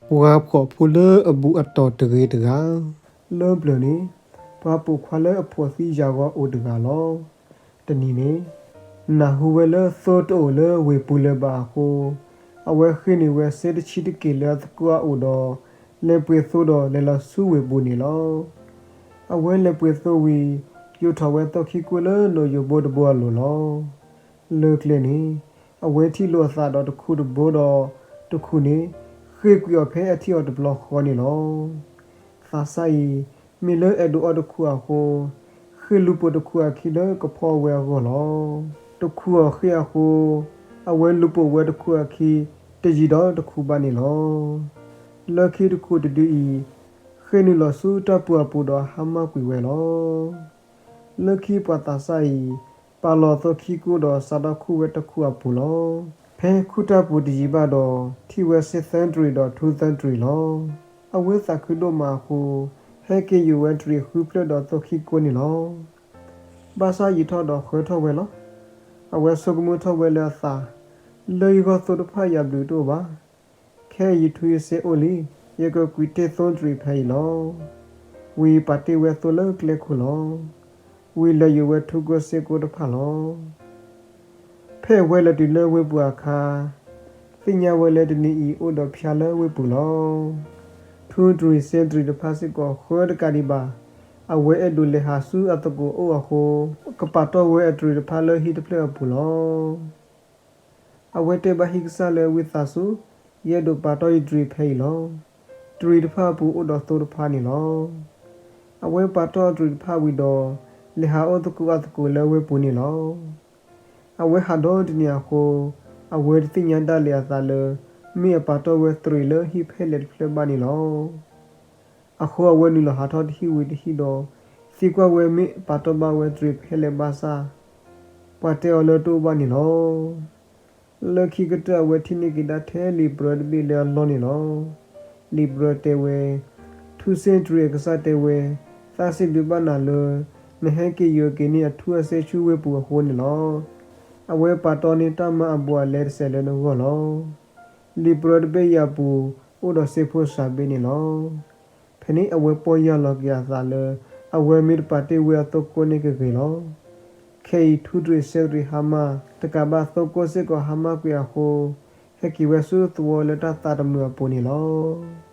ပှၤဖှီၣ်ဖိလၢအဘူးအတီၢ်တဂ့ၤတဂၤ, လၢပျၢၤန့ၣ် ပှၤပိာ်ခွါလၢအဖှီၣ်သံယာ်ဂီၤအိၣ်တဂၤလီၤ. တနံၤန့ၣ် နၢ်ဟူဝဲလၢသိတအိၣ်လၢဝ့ၢ်ပူၤလၢၤဘၣ်အဃိ, အဝဲဃ့န့ၢ်ဝဲစ့တဆံတက့ၢ်လၢအသကိးအအိၣ်ဒီး လဲၤပှ့ၤသိဒီးလဲၤလီၤဆူဝ့ၢ်ပူၤန့ၣ်လီၤ. အဝဲလဲၤပှ့ၤသိဝံၤ ယိးထီၣ်ဝဲသိခံကိလၢနီၣ်ယိၣ်ဘိတဘိအလိၤလီၤ. လၢကျဲန့ၣ် အဝဲထံၣ်လိာ်အသးဒီးတခူးတဘိဒီး တခူးန့ၣ် ဃ့ၢ်ကွံာ်အီၤဖဲအထံၣ်အီၤတဘျီဃီန့ၣ်လီၤ. သးစၢ်အံၤ မ့ၢ်လၢအဲၣ်ဒိးအီတခူးအဃိ, ဃ့ၢ်လူၤပိာ်တခူးအခံလၢကဖီအဝဲအဂီၢ်လီၤ. တခူးအီၤဃ့ၢ်အဃိ, အဝဲလူၤပိာ်ဝဲတခူးအခံ တယံၤဒီးတခူးဘၣ်န့ၣ်လီၤ. လၢခံတခူးတဒုအံၤ ဃ့ၢ်နုာ်လီၤဆူတၢ်ပူၤအပူၤဒီးဟါမၢ်ကွံာ်ဝဲလီၤ. လၢခံပှၤသးစၢ်အံၤ ပာ်လီၤသိခံကိဒီးစးထီၣ်ခူၣ်ဝဲတခူးအပူၤလီၤ. ဖဲခူၣ်တၢ်ပူၤတယံၤဘၣ်ဒီး ထံၣ်ဝဲစ့သၢတြံၤဒီးထူသၢတြံၤလီၤ. အဝဲသးခုဒိၣ်မးအဃိ, ဟဲက့ၤယိာ်ဝဲတြံၤဃုဖျၢၣ်ဒီးသိခံကိန့ၣ်လီၤ. ဘၣ်ဆၣ်ယံာ်ထီၣ်ဒီးဃၢထီၣ်ဝဲလီၤ. အဝဲဆိကမိၣ်ထီၣ်ဝဲလၢအသး, လၢယဂီၢ်သိတဖၣ်ယၤဘျုးတအိၣ်ဘၣ်. ခဲအံၤယထူယစ့အိၣ်လံ, ယကကွံာ်တ့ၢ်သိတြံၤဖဲအံၤလီၤ. ဝံၤပာ်တ့ၢ်ဝဲသိလၢကျဲခိၣ်လီၤ. ဝံၤလဲၤယိာ်ဝဲထူကိစ့ကိတဖၣ်လီၤ. ဖဲအဝဲလဲၤတုၤလၢဝ့ၢ်ပူၤအခါ, သ့ၣ်ညါဝဲလၢတနံၤအံၤအိၣ်ဒီးဖၠါလၢဝ့ၢ်ပူၤလီၤ. ထူတြံၤစ့တြံၤတဖၣ်စ့ၢ်ကီးဃၢတကးဒံးဘၣ်. အဝဲအဲၣ်ဒိးလဲၤဟးဆူအသကိးအိၣ်အဃိ, ကပာ်တီၢ်ဝဲအတြံၤတဖၣ်လၢဟံၣ်တဖျၢၣ်အပူၤလီၤ. အဝဲတဲဘၣ်ဟံၣ်ကစၢ်လၢဝံသးစူၤ, ယအဲၣ်ဒိးပာ်တီၢ်ယတြံၤဖဲအံၤလီၤ. တြံၤတဖၣ်အပူၤအိၣ်ဒီးသိတဖၣ်န့ၣ်လီၤ. အဝဲပာ်တီၢ်အတြံၤတဖၣ်ဝံၤဒီး လဲၤဟးအိၣ်သကိးအသကိးလၢဝ့ၢ်ပူၤန့ၣ်လီၤ. အဝဲဟးဒီတနံၤအဃိ, အဝဲတသ့ၣ်ညါဒၣ်လဲာ်အသးလၢ မ့ၢ်အပာ်တီၢ်ဝဲတြံၤလၢဟံၣ်ဖဲလဲၣ်တဖျၢၣ်ဘၣ်န့ၣ်လီၤ. အဃိအဝဲနုာ်လီၤဟးထီၣ်တဟံၣ်ဝံၤတဟံၣ်ဒီး သံကွၢ်ဝဲမ့ၢ်အပာ်တီၢ်ဘၣ်ဝဲတြံၤဖဲလဲၣ်ဘၣ်ဆၣ်, ပှၤတဲအီၤလၢတအိၣ်ဘၣ်န့ၣ်လီၤ. လၢခံကတၢၢ်အဝဲထံၣ်န့ၢ်က့ၤဒၣ်ထဲလံာ်ပရၢတဘ့ၣ်လၢအလီၢ်န့ၣ်လီၤ. လံာ်ပရၢတဲဝဲ, ထူစ့တြံၤအကစၢ်တဲဝဲ, သးစံးဘျုးဘၣ်နၤလၢ နဟဲက့ၤယိာ်က့ၤန့ၢ်အထူအစ့ဆူဝ့ၢ်ပူၤအဃိန့ၣ်လီၤ. အဝဲပာ်တီၢ်န့ၢ်တၢ်မၤအဘူးအလဲတစဲးလၢနဂီၢ်လီၤ. လံာ်ပရၢတဘ့ၣ်အံၤအပူၤ အိၣ်ဒီးစ့ဖိစှၤဘ့ၣ်န့ၣ်လီၤ. ဖဲန့ၣ်အဝဲပီၢ်ယၢ်လီၤက့ၤအသးလၢ အဝဲမ့ၢ်တပာ်တ့ၢ်ဝဲအသိကိန့ၣ်ကဂ့ၤလီၤ. ခဲအံၤထူတြံၤစ့တြံၤဟါမၢ် တကးဘၣ်သိကိစ့ၢ်ကီးဟါမၢ်ကွံာ်အဃိ, ဟဲက့ၤဝဲဆူသဝီလၢတၢ်သးတမုာ်အပူၤန့ၣ်လီၤ.